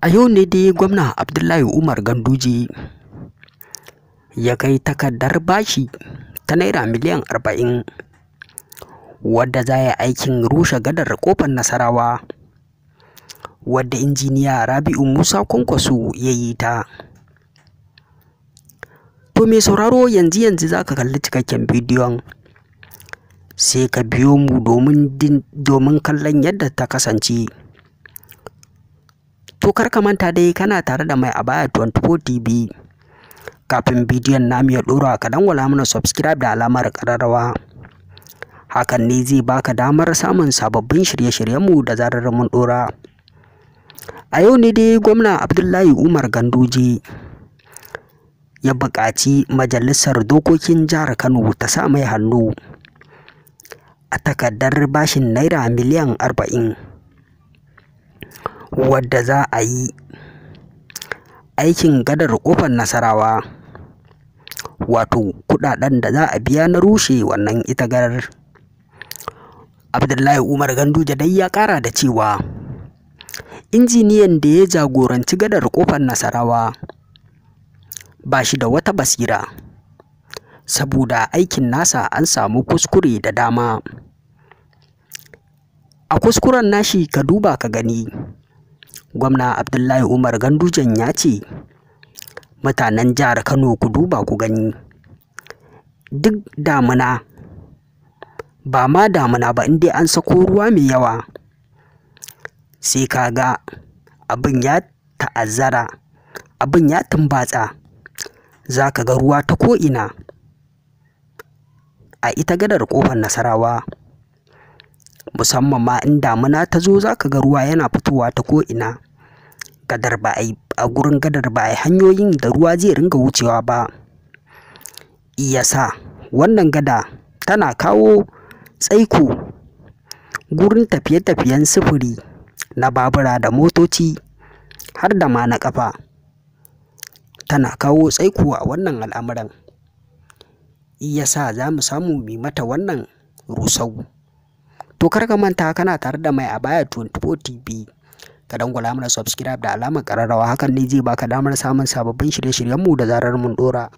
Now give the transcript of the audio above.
A yau ne dai Gwamna Abdullahi Umar Ganduje ya kai takardar bashi ta Naira miliyan 40 wadda za yi aikin rushe gadar Ƙofar Nasarawa, wadda Injiniya Rabi'u Musa Kwankwaso ya yi ta. To mai sauraro, yanzu yanzu za ka kalli cikakken bidiyon, sai ka biyo mu domin kallon yadda ta kasance. To kar ka manta dai, kana tare da Mai Abaya 24 TV. Kafin bidiyon namu ya ɗora, ka dangwala mana subscribe da alamar ƙararrawa. Hakan ne zai baka damar samun sababbin shirye-shiryenmu da zarar mun ɗora. A yau ne dai Gwamna Abdullahi Umar Ganduje ya buƙaci Majalisar Dokokin Jihar Kano ta sa mai hannu a takardar bashin Naira miliyan 40 wadda za a yi aikin gadar Ƙofar Nasarawa, wato kuɗaɗen da za a biya na rushe wannan ita gadar. Abdullahi Umar Ganduje dai ya ƙara da cewa injiniyan da ya jagoranci gadar Ƙofar Nasarawa ba shi da wata basira, saboda aikin nasa an samu kuskure da dama. A kuskuren nashi, ka duba ka gani, Gwamna Abdullahi Umar Gandujen ya ce, "Mutanen jihar Kano, ku duba ku gani, duk damuna, ba ma damuna ba, in dai an sako ruwa mai yawa, sai ka ga abin ya ta'azzara, abin ya tumbatsa, za ka ga ruwa ta ko'ina a ita gadar Ƙofar Nasarawa. Musamman ma in damuna ta zo, za ka ga ruwa yana fitowa ta ko'ina. Gadar ba a a gurin gadar ba a hanyoyin da ruwa zai ringa wucewa ba. Yasa wannan gada tana kawo tsaiko gurin tafiye-tafiyen sufuri na babura da motoci, har da ma na ƙafa. Tana kawo tsaiko a wannan al'amuran. Yasa za mu samu mu mata wannan rusau." To kar ka manta, kana tare da Mai Abaya 24 TV. Ka dangwala mana subscribe da alamar ƙararrawa, hakan ne zai baka damar samun sababbin shirye-shiryenmu da zarar mun ɗora.